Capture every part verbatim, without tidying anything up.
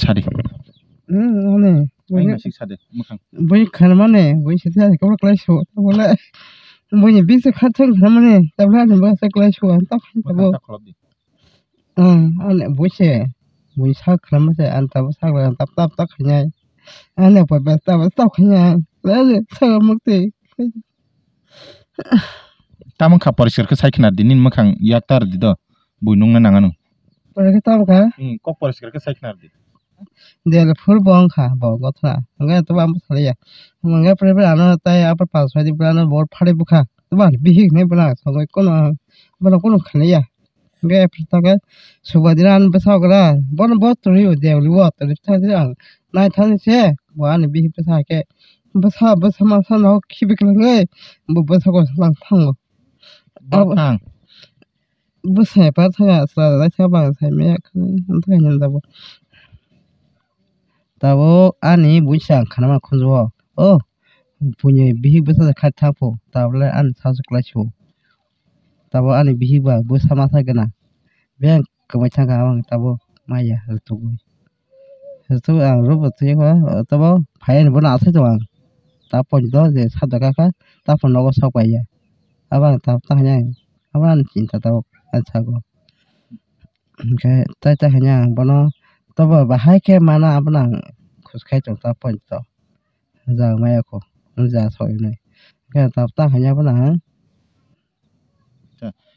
Sadi. Hmm, ani. Ai, buini, masih sadi, mukhang. Buini khanmani, buini sadi ani kobor klai su, tabole. Buini bisi khatsang khanmani, tabole ani bwsa klai su, ang tap khan tabo. Mukhang tak kholop di. Hmm, ani buise, buini sak khanmase, ang tabo sak lai, ang tap tap tap khainai. Ani poi bes tabo tap khainai. Lale, sak mukti. Tamo kha poriskar khe sai khna di, nini mukhang yak tar di do, bui nungna nang anw. Pore khe tamo kha? Hmm, kok poriskar khe sai khna di. Dele phur bo wng kha, bo gothra. Hwnkhai to bo ang salai ya. Hwnkhai pre pre ano tai apa pas phai di pre ano bor phari bukha. To bo bihik hinwi bwna songwi kono, bono kono khanai ya. Hwnkhe phirtangkhe subadira ani bwsa okra, bono bo twrwi o dewli o twrwi thangsi ang naithani se bo ani bihik bwsa hai khe bwsa, bwsa masa no khibi kwlwngwi bo bwsa kosom lang thango. Bwthang. Bwsa epar thanga chwla naithaka bang saimaya khwnwi amtwkha hinwi jabo. Tabuk ani buisa ang khanama khunju o, o buini bihik bwsa khai thangphu tabole ani sasu kwlai su. Tabuk ani bihik ba bwsa masa gana. Beng kwmai thangkha abang tabuk maya rwtugwi. Rwtugwi ang rwbo twiwi kha, tabuk phaiani bono asai tongo ang. Tabuk poito je sabda kakha, tabuk nogo sok paiya. Abang tabuk tang hwnwi ang, abo ani chinta tabuk ani sago. Hwnkhe tai tai hwnwi ang bono, tabuk bahai khe mano abono ang khus khai tongo tabuk poito. Ja maya kho, ja soi nai. Khe tabuk ta hanya bana.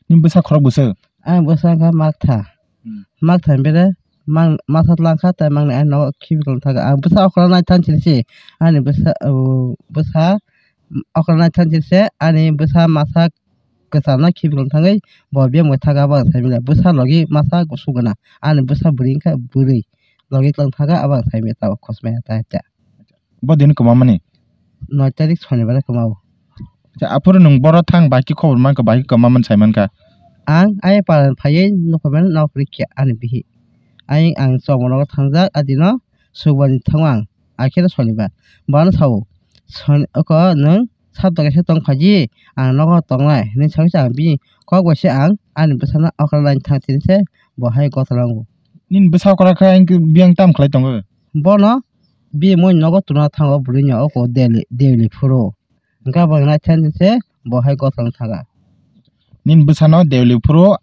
Nini bwsa khorok bwswk? Ang bwsa kha Maktha. Hmm. Maktha bere mang masa tlang kha tai mang ni ano khibi kong thaga. Ang bwsa okra nai than chini si. Ani bwsa, o, bwsa okra nai than chini se ani bwsa masa kwcham no khibi kong thangwi bo biyang bai thaga ba sai mile. Bwsa logi masa kusu gana. Ani bwsa bwrwi wngkha bwrwi. Logi tlang thaga abo ang sai mile tabuk khosmai ha ta cha. Bo din kwmamani? Noi tarik Sonibar kwmao. Acha, aphuru nwng boro thang bahai khe khobor mankha, bahai khe kwmamani sai mankha? Ang ayang paran phaiwi nukha mano nok rikya ani bihi. Ayang ang chomoro thangjak adino sukbarni thango ang, akheno Sonibar. Bono sao, Son-, oko nwng sabda kaisa tong phaji, ang nogo tongnai, hinwi sawi se ang bini kok bai se ang ani bwsano okra laina thang tini se bo hai gotol wngo. Nini bwsa okra khe ang khe biyang tam khlai tongo? Bono bini moi nogo tuna thango bwrwini oko deli, deli phuru. Hwnkhe abo naithani se bo hai gotol thanga. Nini bwsano deli phuru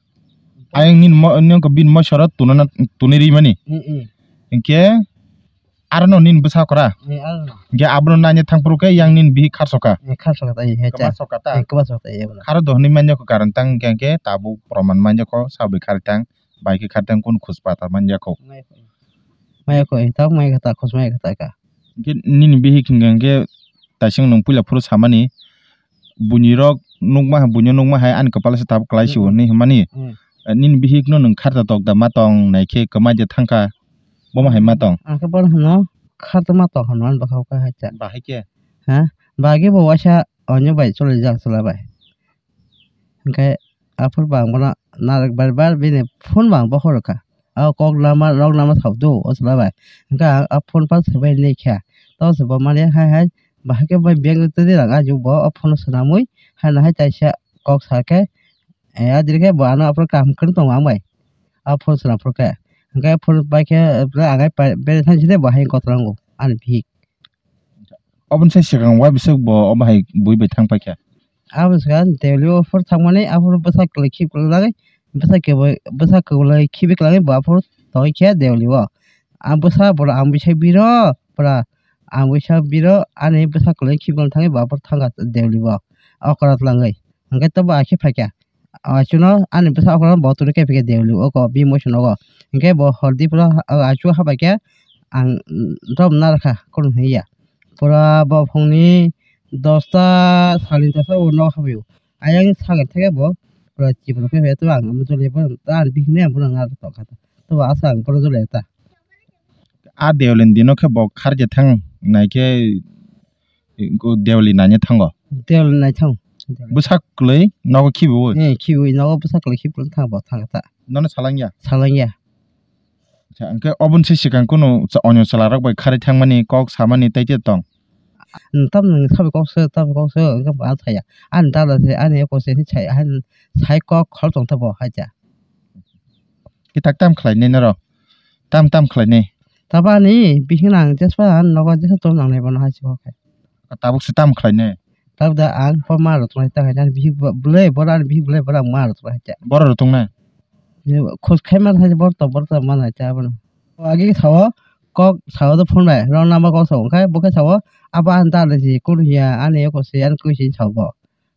ayang nini mo-, nini oko bini moisoro tunana, tunui rimani. Mm, mm. Hinkhe arono nini bwsa okra. Eh, arono. Hinkhe abono naina thangphuru khe yang nini bihik kharsoka. Eh, kharsoka ta, eh, kwma cha. Soka ta. Eh, kwma soka ta, eh, abono. Kharo dohni manya kho karon tang hinkhe tabuk proman manya kho sabwi khari tang. Bai khe khartang kunu khus pata manya kho. Maya kho. Maya kho, eh, tabuk maya kho ta, khus maya kho ta ka. Hinkhe nini bihik hinkhe, hinkhe taising nwng puila phuru samani, buini rok nukma, buino nukma hai ani kwpal se tabuk kwlai sio, hmm, hinwi hwnmani. Hmm. Eh, nini bihik no nwng kharta tokda ma tong nai khe kwmai de thangkha, bomo hai ma tong. Ang khe bono hwno kharta ma tong hwnwi bwkha bwkha hai cha. Bahai khe? Ha? Bahai khe bo waisa onyo bai choli jak chwla bai. Hinkhe aphuru bo ang bono narwk bar bar bini phone bo ang bokhorok kha. O kok lama rok lama sao do o chwla bai. Hinkhe ang a phone pa swbai nai kha. Tamo se bo mani hai hai bahai khe bai bank twi rang ajibo bo o phone o swnamwi haino hai kaisa kok sa khe, eh, adire khe bo ano aphuru kaham kwrwng tongo ang bai. A phone swnam phuru khe. Hinkhe phone bai khe, eh, ang bai bere thang side bo hai gotol wngo ani bihik. Oboni sai swkang uaibwswk bo obo hai bui bai thang paikha? Abo swkang Delhi o phuru thangmani, aphuru bwsa kwlwi khibi kwlwi, bwsa kwbwi, bwsa kwlwi khibi kwlwi bo aphuru tongwi khe Delhi o. A bwsa borok ang bisa biro, pura ang bisa biro, ani bwsa kwlwi khibi kwlwi thangwi bo aphuru thangkha Delhi o, okra twlangwi. Hwnkhe tobo akhe phaikha. Ah, chwngno ani bwsa okra bo twi khe phikha Delhi o, oko bini moiso nogo. Hinkhe bo hordi phuru, ah, achu habai khe ang, mm, job narwkha, kunu hwnwi ya. Pura bo phungni dosta, sari dosta o nogo habai o. Ayang sakhe theke bo pura chibolo khe phai, to ang amo jole bo ta ani bihiknai ang bono narwk tongkha. To bo asa ang bono jole ta. A Delhi ni dino khe bo kharje thang nai khe Dewli naina thango. Dewli nai thango. Bwsa kwlwi nogo khibiwi? Eh, khibiwi nogo bwsa kwlwi khibiwi thango bo thang ta. Nono salangya? Salangya. Acha, hwnkhe oboni se swkang kunu cha-, onyo chwla rok bai kharwi thangmani kok samani tei tei tong? Hmm, tamni sabai kok se, tamni kok se, hwnkhe bo ah saya. Ani dada se, ani eko se, sai, sai kok khol tong ta bo hai cha. Kitak tam khlainai norok? Tam tam khlainai? Tabani bihik nang jespa nogo jesa tom nang nai bono hai se kok hai. Tabuk se tam khlai ne? Tabuk da ang po ma rok tongnai ta hai ani bihik bo-, bwlai bora ani bihik bwlai bora ang ma rok tongnai hai ta. Bora rok tongnai? Khos khai ma hai bor to bor to ma nai ta bono. Agi sao kok sao do phone bai rong number kok sao khai bo khai sao abo ang ta le si kun hiya ani ko si ani ko si sao bo.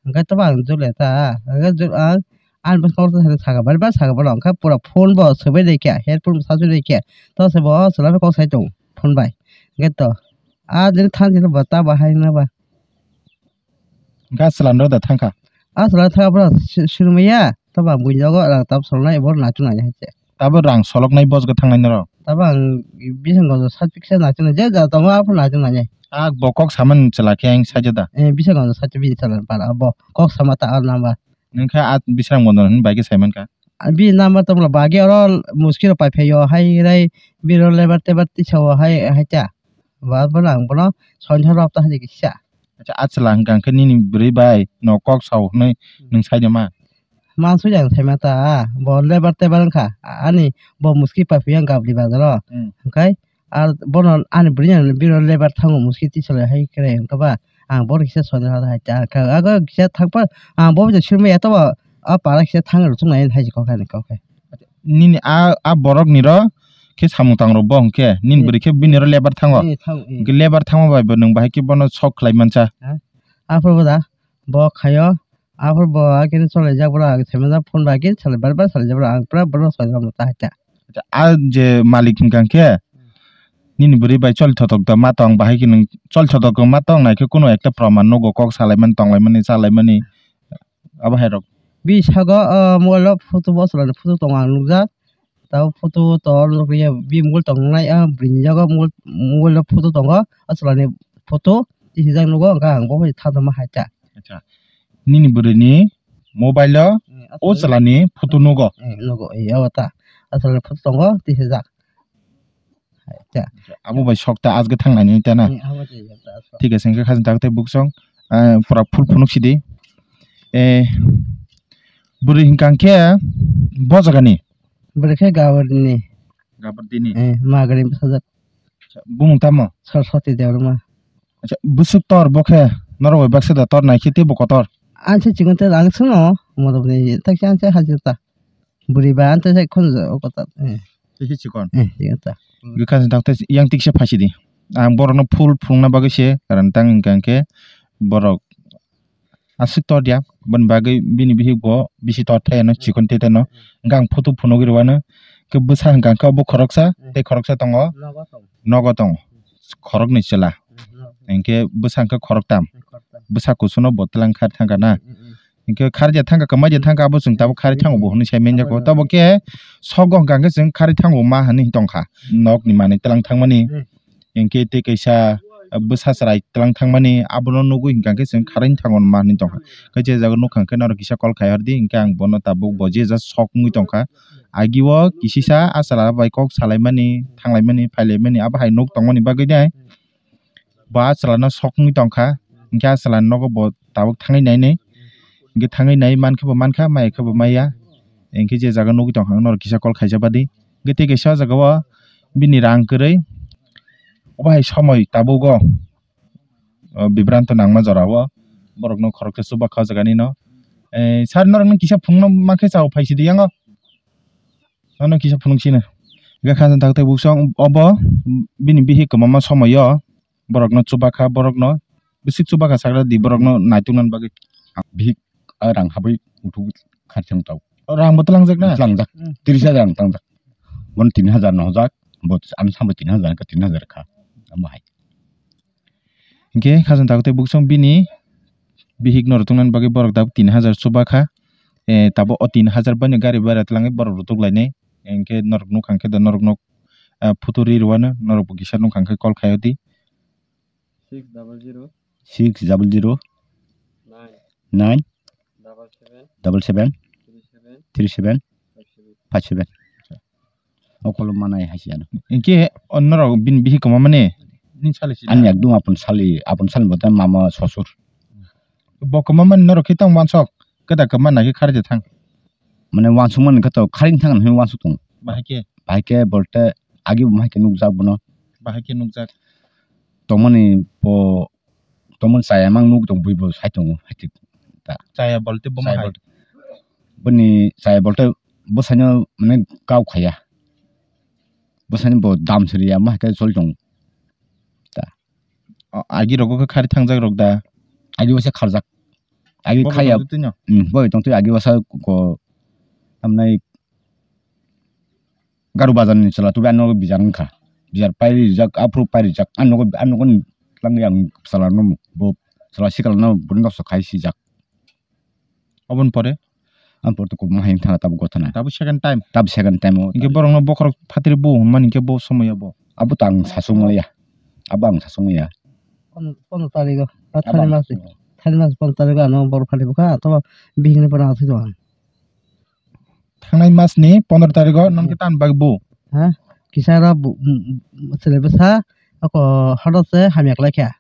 Hwnkhe tobo ang jule ta, hwnkhe ju-, ang, ani bwskango saka bari bari saka bono, hwnkhe pura phone bo swbai rikhe, headphone bo sajagwi rikhe, to se bo chwla bai kok sai tongo phone bai. Hwnkhe to, a jini thang jini bo ta bahai wngna ba. Hwnkhe a chwla no da thangkha? A chwla thangkha bono si-, sirmaya, tobo ang buini nogo rang tab solnai, bo naitugnaini hai se. Tabo rang soloknai bosgo thangnai norok? Tabo ang bising gonjo sat kisa naitugnaini, je ja tongo aphuru naitugnaini. A bo kok samani chwla khe ang saida da? Eh, bising gonjo sat bini chwla para abo kok sama ta ar number. Nwng khe a bising gonjo hwnwi bai khe sai mankha? A bini number tongla bagi oro muskiro pai phaio hai rai biro lebar tebar tisao hai hai ta. Ba bono ang bono soinha rok ta hai kisa. Acha a chwla hwnkha khe nini bwrwi bai no kok sao hwnwi nwng sai de ma? Mansuk yang saima ta, bo lebar tebar wngkha, ani bo muski paiphi yang gabdi bazaro, hmm, hwnkhe ar bono ani bwrwi no biro lebar thango muski tisalai hai khe hwnkhe ba ang bono kisa sodra hai ta kha, ago kisa thangpa ang bo bai sirmaya tobo a para kisa thang rw chuknai hai se kok hai kok hai. Nini a, a borok ni ro khe samung tang rok bo hwnkhe nini, eh, bwrwi khe bini ro lebar thango, eh, thango, eh, hwnkhe lebar thangma bai bo nwng bahai khe bono sok khlai mansa. Ha? Aphuru bo da bo khaio. Aphuru bo akhe cholaijak, borok ang saimanjak phone bai khe salai bar bar salaijak borok, ang pura borok salai rwma ta hai ta. Acha, a je malik hwnkha khe nini bwrwi bai choli thotok da ma tong, bahai khe nwng choli thotok ma tong nai khe kunu ekta proman nugo kok salaimani tonglaimani chalaimani abo hai rok. Bi sago, ah, mobile o photo bo chwla ni photo tongo ang nukjak. Tabuk photo tor nukliya bini mobile tongnai, ah, bini yago mobile, mobile o photo tongo, ah, chwla ni photo tisijak nugo, hwnkhe ang bo bai tha tongma hai ta. Acha. Nini bwrwi ni mobile o, eh, o chwla ni photo nugo? Eh, nugo, eh, abo ta. Ah, chwla ni photo tongo tisijak. Hai ta. Abo bai sok ta aswk thang nai ta na? Eh, abo se ta aswk. Thik ase, hwnkhe khajang tak tei buksong, ah, pura full phunuk sidi. Eh, bwrwi hwnkha khe bo jaga ni? Bwrwi khe Gabardini. Gabardini? Eh, Magari bwsajak. Bumung tamo? Saraswati Debbarma. Acha, bwswk tor bo khe norok bai baksa da tor nai khe teibo kotor? Ang se chikon te ang swngo, modok ni tak se ang se hajir ta. Bwrwi ba ang te se khunju o kotor. Eh. Tei se chikon? Eh, chikon ta. Bwkha se tak te yang tik se phaisi di. Ang borok no full phunukna bagwi se rantang hwnkha khe borok aswk tor ya, boni bagwi bini bihik bo bisi tor thai ano, chikon tei tei no. Hwnkhe ang photo phunugwi rw ano, khe bwsa hwnkha khe bo khoroksa, tei khoroksa tongo, nogo tongo, khoroknwi chwla. Hwnkhe bwsa hwnkhe khoroktam, bwsa kusuno bo twlang khar thangkha na. Hwnkhe khar je thangkha, kwmai je thangkha, abo chwng tabuk khar thango bo hwnwi sai manya kho. Tabuk khe sogo hwnkha khe chwng khar thango ma hwnwi tongkha, nokni manwi twlang thangmani. Hinkhe tei kaisa, ah, bwsa chwrai twlang thangmani abono nugwi hinkha khe chwng kharwi thango ma hinwi tongkha. Khe je jaga nukha khe norok kisa call khai hordi, hinkhe ang bono tabuk bo je ja sok wngwi tongkha. Agio kisisa a chwla bai kok salaimani, thanglaimani, phailaimani abo hai nuk tongmani bagwi de. Bo a chwlano sok wngwi tongkha, hinkhe a chwlani nogo bo tabuk thangwi nainai. Hinkhe thangwi nai mankhe bo mankha, maya khe bo maya. Hinkhe je jaga nugwi tongkha norok kisa call khaijak badi. Hinkhe tei kaisa o jaga o bini rang kwrwi. Obo hai somoi tabuk o, o, bibranto nangma jora o borokno khoroksa chuba kha o jaga nino. Eh, sir, norokno kisa phunukno mankhe chao phaisidi yango. Nono kisa phunuk sino. Hinkhe khajang tak tei buksong obo bini bihik kwmama somoi o borokno chuba kha, borokno bwswk chuba kha sakra di borokno naituknani bagwi. Bihik a rang habwi uthuk kharchang tau. O rang bo tlangjak na? Tlangjak. Hmm. Tris hajar rang tlangjak. Bono tin hajar no hojak, bo ano sambo tin hajar ka, tin hajar kha. Amo hai. Hinkhe khajang tak tei buksong bini bihik norok tongna bagwi borok tabuk tin hajar chuba kha. Eh, tabuk o tin hajar bai no gari bhara twlangwi borok rw tuk lainai. Hinkhe norok nukha hinkhe da norok nok, ah, photo ri rwano, norok bo kisa nukha hinkhe call khai odi. Six double zero. Six double zero. Nine. Nine. Double seven. Double seven. Three seven. Three seven. Five seven. Five seven. O kolom manai hai se ano. Hinkhe o norok bini bihik kwma mani? Nini sali sida? Ani ekdum apun sali, apun sali bote mama sosur. Bo kwma mani norok khe tong wansok? Kwda kwma nai khe kharwi de thang. Mane wansuk mani khe to kharwi thang hinwi wansuk tong. Bahai khe? Bahai khe bolte agi bo hai khe nukjak bono. Bahai khe nukjak. Tongmani bo, tongmani chaya mang nuk tong bui bo sai tongo, hai khe ta. Chaya bolte bo Chaya hai? Bolte. Boni chaya bolte bo saino mane kau khaya. Bo saino bo dam siri ya ma hai khe choli tongo. Ta. O, agi rogo khe khari thangjak rok da? Agi wasa kharjak. Agi Bo khaya. Tong twi no? Hmm, bo tong twi agi wasa ko tamnai Garu bazar ni chwla tubi ano bijar wngkha. Bijar pai rijak, aphuru pai rijak. Ano nogo, ano nogo ni twlang yang chwla no bo chwla sikla no bwrwi nokso khai sijak. Oboni pore? Ang pore to kubuma hai thana tabuk gotha na. Tabuk second time? Tabuk second time o. Hinkhe borok no bokhorok phatri bu hwnmani hinkhe bo somoyo bo? Abo to ang sasuk maya. Abo ang sasuk maya. Pon-, pondro tarigo, ah, thani mas, thani mas pondro tarigo ano borok phatri bukha, to bihikni pore aswk tong ang. Thangnai mas ni pondro tarigo, hmm, nokni tan bagwi bo? Ha? Kisa oro bu-, m-, m-, chwrai bwsa, ako horo se hamya kwlai kha.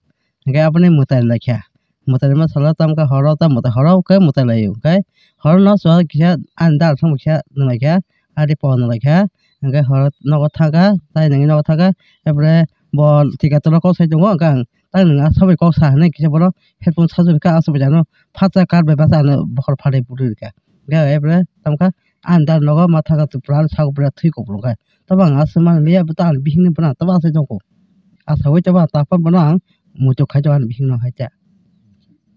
Hwnkhe aboni mwtai lai kha. Mwtai ma salo tamkhe horo ta mwtai, horo khe mwtai lai o. Hwnkhe horo no chwla kisa ani dal thangbo kisa nung lai kha, ari pohor nung lai kha. Hwnkhe horo nogo thang kha, tai nungwi nogo thang kha. Epore bo tikatoro kok sai tongo, hwnkhe ang tai nwng aswk bai kok sa hinwi kisa bono headphone sajagwi kha, aswk bai ano phatsa kar bai bachai ano bokhor phatwi putui rwkha. Hwnkhe epore tamkha ani dal nogo ma thangkha, pura ano sago pura thwi kuphuru khe. Tamo ang aswk manliya, bo to ani bihikni bono tamo aswk tongkho. Asaui tamo tapha bono ang muitu khai tongo ani bihikno hai khe.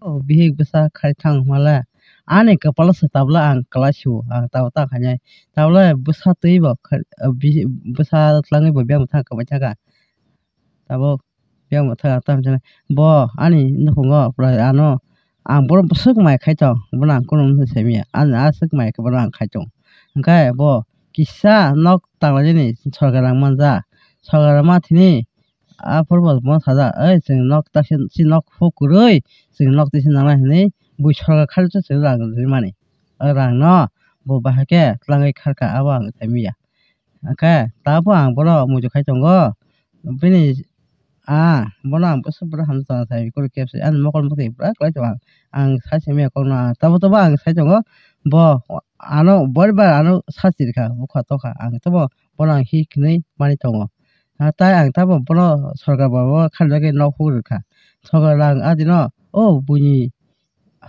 O bihik bwsa khai thang hwnmale ani kwpalo se tabla ang kwlai sio, ang tamo ta khainai. Tabla bwsa twi bo khai, bihik bwsa twlangwi bo biyang mwthang kwbai thangkha. Tabuk yang mwthang tam jani. Bo ani nukhungo pura ano ang bono bwswk mai khai tong, bono ang kunu wngkha simi ya. Ani aswk mai khe bono ang khai tong. Hwnkhe bo kisa nok tanglaini sorkar rang manja. Sorkar rang ma thini aphuru bo bono sajak, "Oi, chwng nok taksa, chini nok huk kwrwi, chwng nok tisa nangnai," hinwi bui sorkar khaijaksa chwng rang rimani. O rangno bo bahai khe twlangwi kharkha, abo ang saimanya. Hwnkhe tabuk ang bono muitu khai tongo. Bini, ah, bono ang bwswk bwrwi hamjak tong sai, kunu kebsi ani mokol mukti bwrwi kwlai tongo ang. Ang sai se maya kokno, ah, tabo tabo ang sai tongo. Bo ano boribar ano sachirikha, bukha tokha. Ang tabo bono ang hi khnwi manwi tongo. Ah, tai ang tabo bono sorkar bo kharjagwi nok hukrwkha. Sorkar rang adino, o buini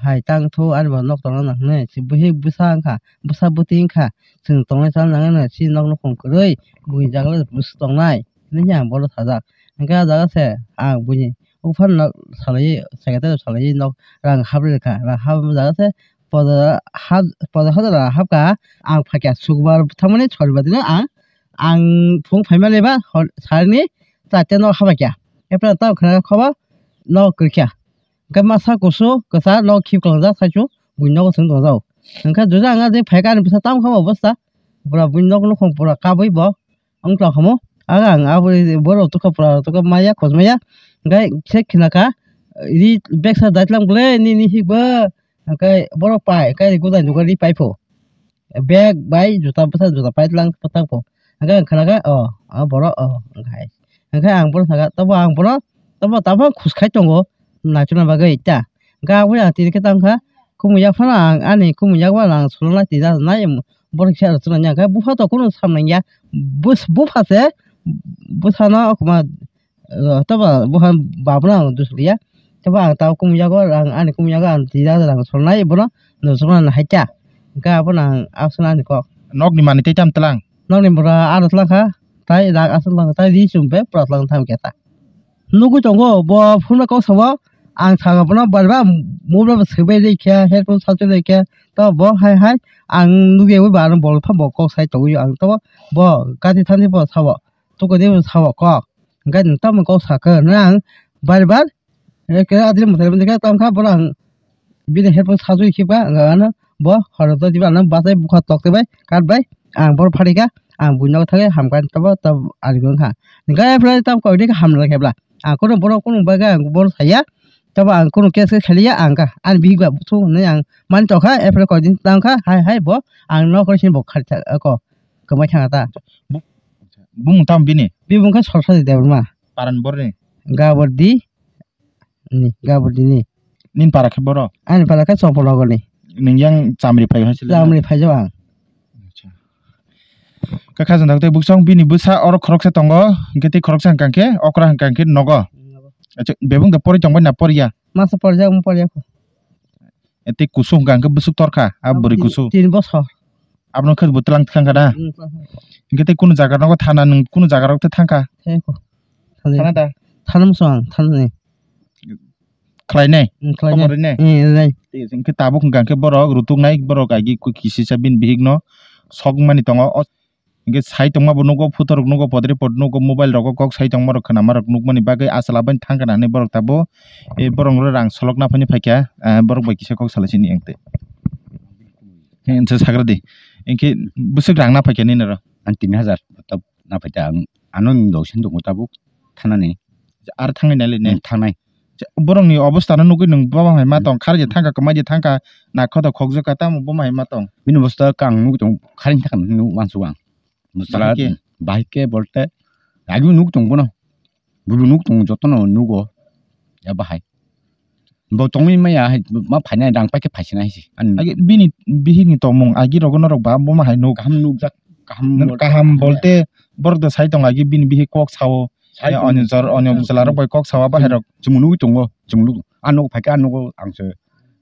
hai tang thu ani bo nok tongna nang hwnwi, si bwswk bwsa wngkha, bwsa bwtwi wngkha, chwng tongnai chana nang hwnwi, si nok nukhung kwrwi, buini jaga le bwswk tongnai, hinwi ang bono sajak. Hwnkhe ah jaga se ang buini buphang no salaiwi, secretary salaiwi nok rang haprwi rwkha, rang hapma jaga se podo ha-, podo hajar rang hapkha, ang phaikha sukbar thangmani sonibar dino ang, ang phung phaima leba hor salni charta nok habaikha, ephra tamo khna khobo nok kwrwikha. Hwnkhe masa kusu kwchar nok khib kwlangjak saichung buini nogo chwng tongjao. Hwnkhe jesa ang ah je phaikha ani bwsa tamo kha obosta. Pura buini nok nukhung pura kabui bo wng tong kha mo. Aga ang abo borok tokha pura tokha maya khoj maya. Hwnkhe se khna kha ri beksa daitlang bwle nini hik bo. Hwnkhe borok pai hwnkhe gudai dugar ri pai pho. Bag bai juta bwsa juta paitlang paitang po. Hwnkhe ang khna kha, "O, o borok, o," hwnkhe hai. Hwnkhe ang bono sakha, "Tabo ang bono, tabo, tabo khus khai tongo, naichomna bagwi ta." Hwnkhe aboni ang tini khe tang kha, kumui yak phano ang ani kumui yak bai ang solonai twi nai, borok kisa rwchapnai hwnkhe bupha to kunu sam nangya, bus-, bupha se bwsano okma, eh, tabo buhan babno ang dusliya. Tabo ang tabo kumui yago, ang ani kumui yago ang twi rang solnai bono nujukna hai kha. Hwnkhe abono ang aswkno ani kok. Nokni manwi tei tam tlang? Nokni bwra ano tlang kha, tai rang aswk tlang kha, tai ri chum be pura tlang tham khe ta. Nugui tongo bo phone bai kok sao, ang sakha bono bari ba mobile bo swbai rikha, headphone sajagwi rikha, to bo hai hai ang nugwi bo ano bol pha bo kok sai tongwi ang to bo gati thani bo sao. Tukudi bo sao kok. Hwnkhe nwng tamo kok sakha hwnwi ang bari bar, eh, khe adini mwtai mwntai khe tong kha, bono ang bini headphone sajagwi khiba, hwnkhe ano bo khoroksa diba ano bachai bukha tokti bai, kat bai, ang bono pharikha, ang buino thangwi hamkha, tabo, tabo, ari wngkha. Hwnkhe phrai tamo kok dikhe hamlai khe bla, ang kunu bono kunu bagwi ang bono saya, tabo ang kunu case khe khaliya, ang kha, ani bihik ba buthu hwnwi ang mani tokha, ephre koi din tang kha, hai, hai, bo, ang nokol sini bo khali kha, kok. Kwmai thangna ta. Bu-, bumung tamo bini? Bini bumung khe Soroswati Debbarma. Paran borni? Gabordi ni, Gabordi ni. Nini para khe boro? Ani para khe Chongpolnogor ni. Nwng yang chamri phai hai sile? Chamri phai jao ang. Acha. Kha jang tei buksong bini bwsa oro khoroksa tongo, hwnkhe tei khoroksa hwnkha khe okra hwnkha khe nogo. Acha, bebung da pori tongbai na poriya? Masa porjak, um, porjak. E, tei kusu hwnkha hwnkhe bwswk torkha, a bwrwi kusu. Tin bosor. Abono khe bo twlang thangkha da? Hmm, twlang thangkha. Hwnkhe tei kunu jaga nogo thana nwng kunu jaga rok tei thangkha? Thangkha. Thana da? Thana muchung ang, thana ni. Khlainai? Hmm, khlainai. Omo rinai? Hmm, rinai. Tei hwnkhe tabuk hwnkha hwnkhe borok rutuknai, borok agi ku kisisa bini bihikno sokmani tongo. O Hingke sai tongma bo nugo, photo rok nugo, podre pod nugo, mobile rogo kok sai tongma rok khwnama rok nukmani bagwi achwla bai thangkha na hinwi borok tabuk, e, borok no rang solok na phani phaikha, ah, borok bai kisa kok salai sini ang tei. Hingke sagra di, hingke bwswk rang na phaikha nini oro? Ang tin hajar tab na phaikha ang, ano ni dosini tongo tabuk thanani. Ar thangnai nai le ne? Hmm, thangnai. Borok ni obostha no nugwi nwng boma hai ma tong, khar je thangkha, kwmai je thangkha, na khoto khokjwk kha, tamo boma hai ma tong. Bini obostha khe ang nugwi tongo, kharwi thangkha hinwi uansuk ang. Bahai khe? Bahai khe bolte, agi nuk tong bono. Bubu nuk tong jotono nugo. Ya bahai. Bo tongwi maya hai, ma phainai rang paikhe phaisinai hai se. Ani agi bini bihikni tongmung agi rogo norok ba boma hai nuk. Kaham nukjak, kaham bolte. Kaham bolte borok do sai tong agi bini bihik kok sao. Sai tong. Oni jor, oni bwsala rok bai kok sao bahai rok. Chwng nugwi tongo, chwng nuk. Ang nuk phaikhe ang nugo ang se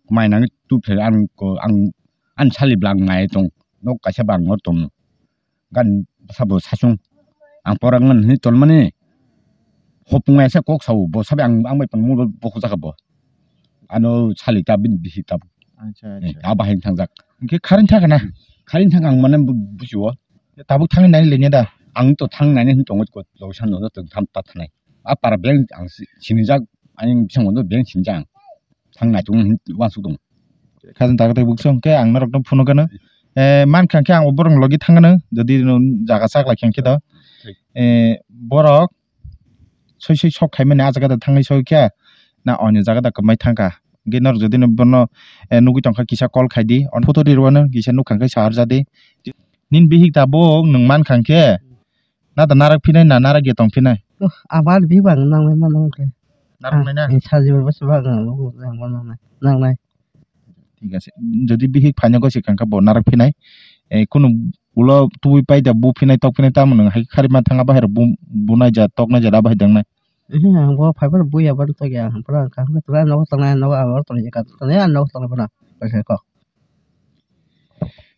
mai nangwi tubse ang ko ang ani sali bwlang mai tong. Nok kaisa bang hor tong. Gan sabo sasung ang porang ngan hinwi tonmani hopung esa kok sao bo sabai ang ang bai tongmo bo kok jaka bo ano sali ta bini bihik ta. Acha, acha. Abo hai thangjak. Hingke kharwi thangkha na? Kharwi thangkha ang mane bu-, bujiwo. Tabuk thangwi nai le da? Ang to thang nai hin tongo ko logi san no tong tham ta thanai. A para beng ang si-, sinijak ang bising no beng sinijak ang. Thang nai tongo hin uansuk tongo. Khajang taka tei buksong khe ang norok no phunuk gano. Eh, mankha khe ang borok logi thang gano. Jodi no jaga chak lai khe to. Thik. Eh, borok soi soi sok khaimani ah jaga da thangwi soi khe na onyo jaga da kwmai thangkha. Hwnkhe norok jodi no bono, eh, nugwi tongkha kisa call khai di. On photo ri rwano kisa nukha khe sahar jadi. Nini bihik tabuk nwng mankha khe. Na da narak phinai na narak ya tong phinai. Oh, abar bihik bang nangnai ma nang khe. Narak nai na? Ah, eh, sajibo bwswk bang nangnai. Nangnai. Thik ase. Jodi bihik phaina gosi kangkha bo narak phinai. Eh, kunu ulo tubui pai da bu phinai tok phinai tamo nwng hai khari ma thanga bahai rok bu, bu nai ja tok nai ja da bahai dang nai. Eh, ang bo phai phano buya bani tokya. Pura kangkha tura nogo tongnai nogo abo tongnai ka tongnai nogo tongnai phano. Paisa kok.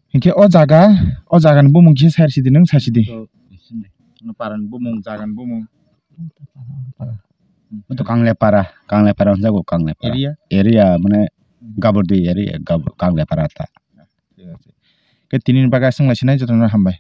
Hinkhe o jaga, o jagani bumung kisa sai sidi, nwng sai sidi. Ano parani bumung, jagani bumung. Ito Kanglepara, Kanglepara hwnjago, Kanglepara. Area? Area, mane, Gabordi area, Gab-, Kanglepara ta. Thik ase. Khe tinini bagwi aswk lai sinai jotono hambai.